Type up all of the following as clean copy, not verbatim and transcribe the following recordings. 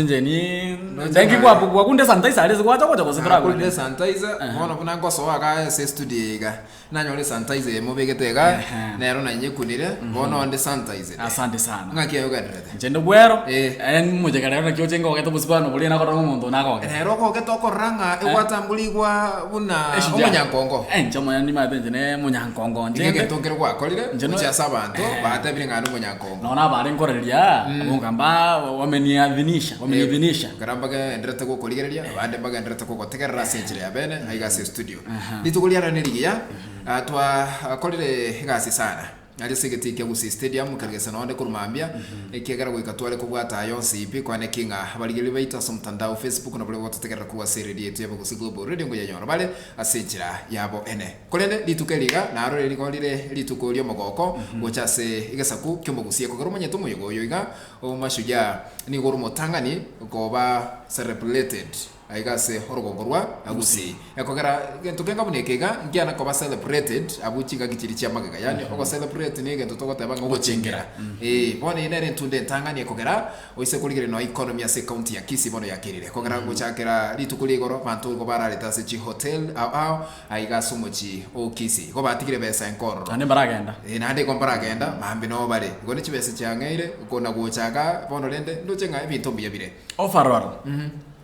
Ndoche inche ni Ndoche ndenki naye. gwa gwakunde sanitizer aria ase gwacha gocha gose Nakorire torakwane. sanitizer, bono buna ngosoa igaa ase estudio eye iga, nanyora esanitizer eye mobegete igaa, Ehe. nero nanyekunire, bono onde sanitized. Asante sana. Ng'aki aye ogendererete? Inche nde bwero, Eh. eh mocheka rero naki oche ngogete obosio bwane boria nakorora ng'a omonto nagogete. Nere okogete okorora ng'a egwatamburigwa buna Eshujaa. omonyankongo. Eh, inche omonyene nimanyete inche ne omonyankongo inche Iga inde. egento nkere gwakorire, Inche no- gochia ase abanto, Eh. batebire ng'a nomonyankongo. Nonya nabare nkorereria, abwo nkamba wameniadhinisha, wameniidhinisha. Ekero mbagendererete gokorigereria, abande mbagendererete kogotegerera ase enchera ya bene, aiga ase estudio. Rituko riane nerigiya, ah, twakorire egasi sana. Aria ase egetii kia Gusii Stadium, nkarigesa nonde korwa mambia, ekiagera goika tware kobwata aya onsi pi, kwane ki ng'a abarigereria baito ase omotandao Facebook nabaria bagototegerera korwa ase eredio yaito y'Abagusii Global Radio ngoyanyora bare ase enchera yabo ene. Korende rituko eri iga narore rigo rire rituko ri'omogoko gocha ase egesaku ki'omogusia, ekogera omonyete omoyega oyo iga o Mashujaa nigo ore omotang'ani koba celebrated. Aiga ase orogongo rwa Gusii. Ekogera egento kenga buna eke iga nkiana koba celebrated abwo chingaki chiria chia magega. Yaani ogo celebrate ne egento togoteba ng'a ogochengera. Eeh bono eye nere entunda entang'ani ekogera oise korigereria nonya economy ase ecounty ya Kisii bono yakerire. Ekogera gochakera rituko ria igoro abanto igo bararete ase chihotel ao ao aiga ase omochie o Kisii. Igo batigire besa enkororo. Naende mbaragenda. Eeh naende igo mbaragenda mambia noo bare. Igo ne chibesa chiang'eire kona gocha igaa bono rende ndoche ng'a ebinto mbuya bire. Overall.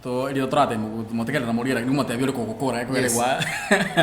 To erio torateme motegerere na morie lakini omotebie ore kogokora ekogera Yes. gwa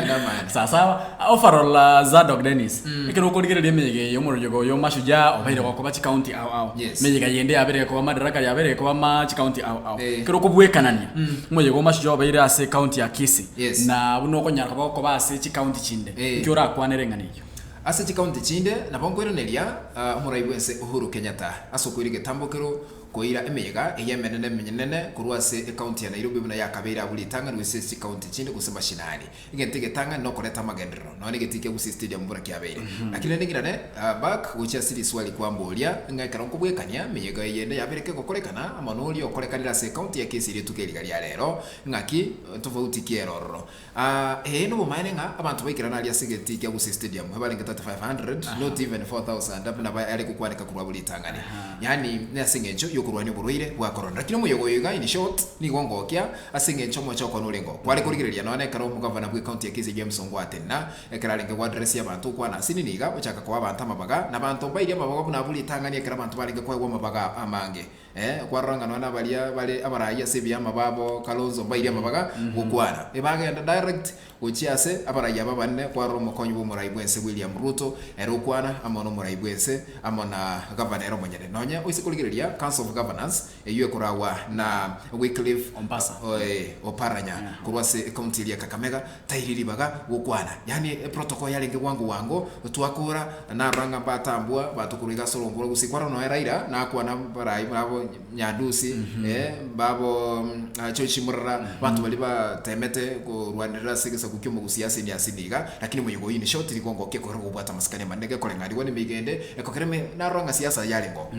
Inamaene. sawasawa. Overall Zadok Dennis, ekero okorigereria emeyega eye omoroyega oyo Mashujaa obeire gokoba chicounty ao ao. Yes. Emeyega yende yabeire gekoba Madaraka yabeire gekoba ma chicounty ao ao. Eh. Ekero okobwekanania, omoyega o Mashujaa obeire ase ecounty ya Kisii, Yes. na buna okonyara koba gokoba ase chicounty chinde, Eh. nki orakwanere eng'ana eyio? Ase chicounty chinde, nabo nkoiraneria ah, omorai bwense Uhuru Kenyatta ase okoira egetambokero Koira emeyega eye emenene emenene korwa ase ecounty ya Nairobi buna yakabeire abwo ritang'ani gose ase chicounty chinde gose mashinani. Egento egetang'ani nokoreta amagenderero nonya negetii kia Gusii Stadium buna kiabeire. Lakini rende ng'irane back gochia ase riswali kwamboria ng'a ekero nkobwekania emeyega eye ende yabeire kegokorekana amo noria okorekanire ase ecounty ya Kisii rituko eriga ria rero ng'aki tofauti ki ere ororo. Aa ee nobomaene ng'a abanto baikerana aria ase egetii kia Gusii Stadium ebarenge 3500 not even 4000 buna bare gokwaneka korwa abwo ritang'ani. Yaani nase eng'encho yokorwania oborwaire bwa korona. Lakini omoyega oyo iga in short nigo ngokia ase eng'encho omochoko one orenge oo. Kware korigereria nonya ekero omogavana bwe county ya Kisii James Ongwae atenena ekero arenge go address abanto okwana asinini iga ochaka koa abanto amabaga na abanto mbairie amabaga buna abwo ritang'ani ekero abanto barenge koegwa amabaga amange. Eh, kwarora ng'a nonya nabaria bare abarai ase ebiama babo Kalonzo mbairie amabaga gokwana. Ebagenda direct gochia ase abarai aba abanene kwarora omokonyi bw'omorai bw'ense William Ruto ere okwana amo nomorai bw'ense amo na gavana ere omonyene. Nonya oise korigereria Council of Governors eyio ekoragwa na Wycliffe Ombasa. eh, Oparanya korwa ase ecounty eria ya Kakamega tairi ribaga gokwana. Yaani eprotocol yarenge bwango bwango twakora narora ng'a mbatambua batokorwa iga ase orongo rwa gusii kwarora nonya Raila nakwana barai babo Nyandusi eh babo George Murara abanto baria batemete korwanerera ase egesaku kia omogusii ase ime ase ime iga lakini omoyega oyio in short nigo ngokia ekogera gobwata amasikani amanene gekoreng'anigwa na emeyega ende ekogera ime narora ng'a siasa yarenge oo.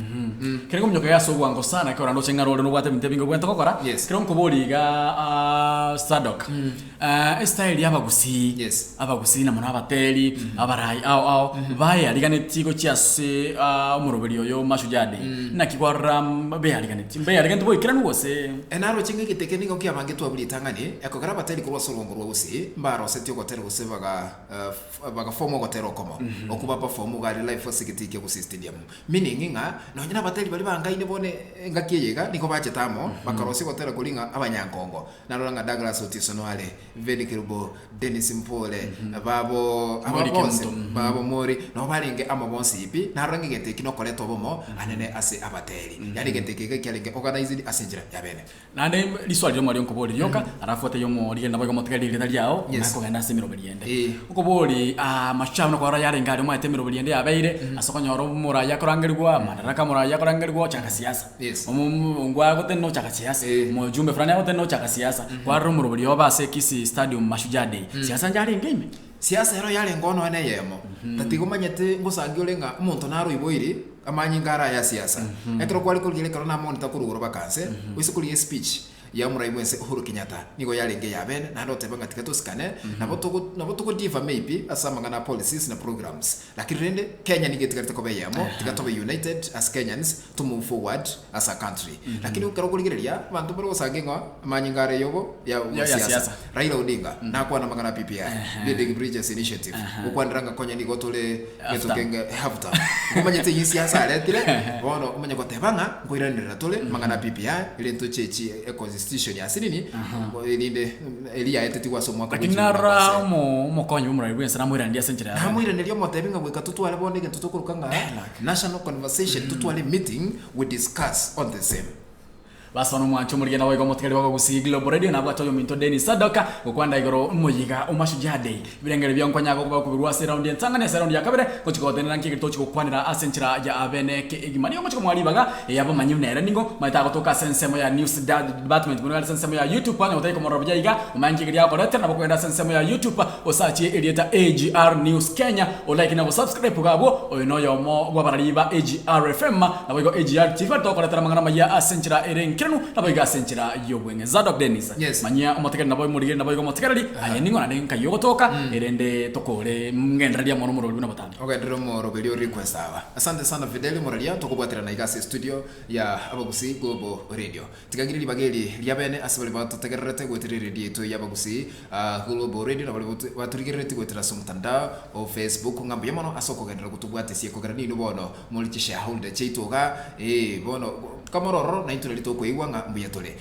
Kere ngominyoka iga ase obwango sana ekero naende oche ng'a rore nobwate ebinto ebinge obwenerete gokora, Yes. kero nkoboria iga Sadok, Estyle y'abagusii, Yes. abagusii na mono abateri, abarai ao ao, bayariganetie gochia ase omoroberi oyo Mashujaa Day. Naki kwarora beyariganetie? Mbeyariganetie boikeranu gose? Naroche ng'a egete eke nigo kiabangetwe abwo ritang'ani, ekogera abateri korwa ase orongo rwa gusii mbarosetie ogotera gose baga bagaform ogotera okomo, okwo baperform iga aria live ase egetii kia Gusii Stadium. Meaning ng'a nonye na abateri baria bangaine bono engaki eye iga nigo bachete amo, bakarosia ogotera koria ng'a abanyankongo. Narora ng'a Douglas Otiso noare, Veni Kerubo, Dennis Mpore, babo aba Mori bonsi, Kemunto, mhm. babo Mori, nabo barenge amo bonsi pi, narora ng'a egento eki nokoreta obomo anene ase abateri. Yaani egento eke iga kiarenge organized ase enchera ya bene. Naende riswali rimo aria nkoboria rioka, alafu otebie omorigeri nabo igo omotigerie erieta riao, Yes. nakogenda ase emeroberi ende. Eh. Okobori amachabo nokwarora yarenge aria omanyete emeroberi ende yabeire, ase okonyora omorai akorangerigwa, madaraka omorai akorangerigwa ochaka siasa. Yes. Omo agotenena ochaka siasa, Eh. omojumbe fulani agotenena ochaka siasa, kwarora omorobori obe ase Kisii Stadium Mashujaa Day, siasa njarenge ime? Siasa ero yarenge oo nonya neyemo, tatiga omanyete ngosangi ore ng'a omonto naro oiboiri amanyinga are aya siasa. Ekero kware korigereria ekero namonita korwa igoro baka nse, oise korigia espeech. Ya omorai bwense Uhuru Kenyatta nigo yarenge eya bene naende oteba ng'a tiga tosikane nabo togo nabo togo differ maybe ase amang'ana a policies na programs lakini rende Kenya nigo etigarete koba eyemo tiga tobe united as Kenyans to move forward as a country. Lakini ekero okorigereria abanto mbare gosangia ng'a amanyinga are yobo ya Ya- ya siasa. siasa. Raila Odinga nakwana amang'ana a BBI Building Bridges Initiative gokwanera ng'a konya nigo tore Half gento term. kenge half term. Omanyete eyio siasa aretire bono omanye goteba ng'a nkoiranerera tore amang'ana a BBI ere ntoche echi econstitution ya asinini erinde eri yaetetigwe ase omwaka Lakini bwe chikumi na narora kwase. omo omokonyi bw'omorwani bw'ense namoiraneria ase enchera ya bene. Namoiraneria omotebi ng'a goika totware bono egento tokoroka ng'a national conversation totware meeting we discuss on the same. Basi bono omwanche omorige naboigo omotigari bw'abagusii Global Radio nabwate oyominto Dennis Sadoka gokwana igoro omoyiga o Mashujaa Day. Ebirengererio bia nkwanya gokoba kobirwa ase eraundi entang'ani ase eraundi ya kabere gochia gotenena nki egeri tochia gokwanera ase enchera ya abene kegima. Nigo ngochia komoa ribaga eyabamanyi buna ere nigo omanyete agotoka ase ensemo ya news department buna ase ensemo ya YouTube onye gotari komorora buya iga omanye nki egeri agokoretera nabo okogenda ase ensemo ya YouTube osachie erieta AGR News Kenya olike na gosubscribe iga abwo oyo noyomo bw'abarari ba AGR FM Naboigo AGR TV tokoretera amang'ana amaya ase enchera ere enkeranu, naboigo ase enchera y'obweng'e. Zadok Dennis, Yes. manyia omotegereri nabo omorigeri naboigo omotegereri, aye ning'o naende nkai ogotoka, erende tokore ng'endereria mono omorwori buna botambe. Ogenderere omoroberi o request aba. Asante sana Fidel Moraria tokobwaterana iga ase estudio ya Abagusii Global Radio. Tiga ng'ire ribaga eri ria bene ase baria batotegererete goetera eredio yaito y'Abagusii Global Radio na baria batorigereretie goetera ase omotandao o Facebook ng'a mbuya mono ase okogenderera gotobwatesia ekogera ninwe bono More chishareholder chiaito iga, ee, bono kamore ororo naintwe nario tokoigwa ng'a mbuya tore.